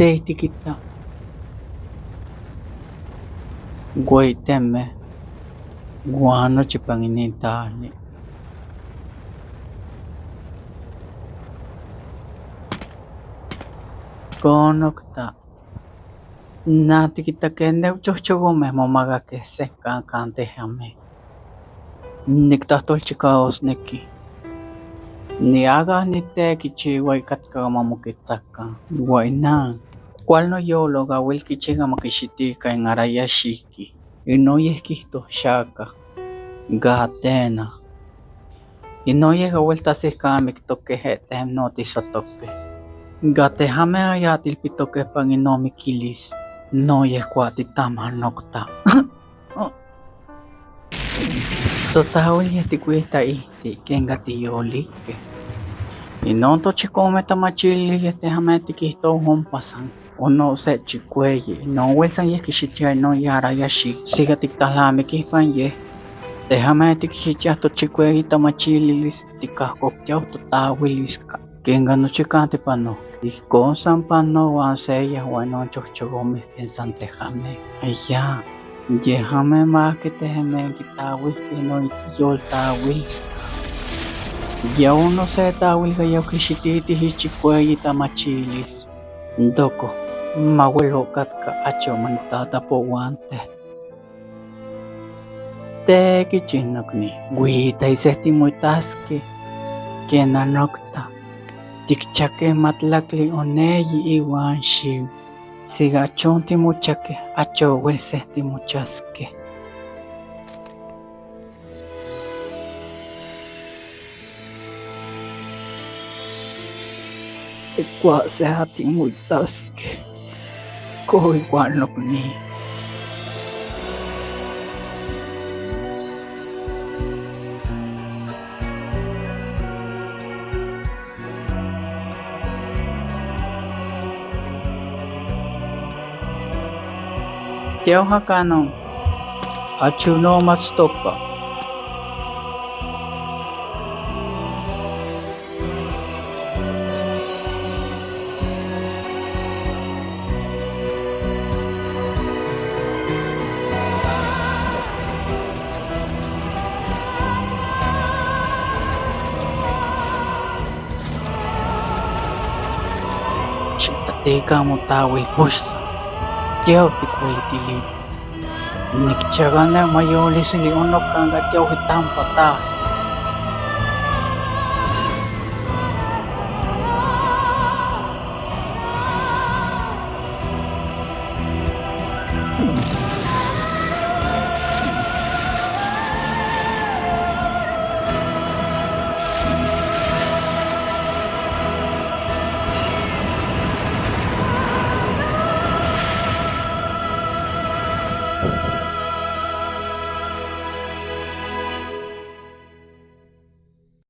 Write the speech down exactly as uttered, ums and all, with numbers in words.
Tee itikita. Gwọ iteme. Gwọ anu chipangi ni tani. Kono kta. Na tikita kene chochogome mo maga kese kan kan te hame. Nikta tolchika osneki. Ni aga ni te kichi wai katka mamu kitsaka. Wai na. Kwal no yolo ga wil kichi ga makishiti ka ingara ya shiki. Ino ye kihto shaka. Ga tena. Ino ye ga wil tasika miktoke he tem no ti sotoke. Ga te hame ya tilpitoke pangi no mikilis. No ye kwa ti tama nokta. Tota uli ye ti kwita i ti kenga ti yolike. Ino to chikome tamachili ye te hame ti kihto hompasan. Ono se chikweye, no wesa ye kishichia no yara ya shi, siga tik talami ki panye. Te hame tik shichia to chikweye tamachili lis tika kokcha to ta wiliska. Kenga no chikante pano. Iko san pano wan se ya wano chochogo me kensan te hame. Aya. Ye hame ma ke te hame ki ta wiki no yol ta wilska. Ya uno se ta wilska ya kishiti ti hichikwe yi tamachilis. Ndoko, ma welo katka acho mani tata po wante. Te kichinokni, guita i seti mutaske, kena nokta. Tikchake matlakli oneyi i wanshi. Siga chon ti muchake, acho wel seti muchaske. Kwa se hati muitaske. Koi kwa nokni. Teo hakano, achuno matsutoka. Chita teka mutawil pushsa. Teo pikweli tilidi. Nikchagana mayolisili ono kanga teo hitampata.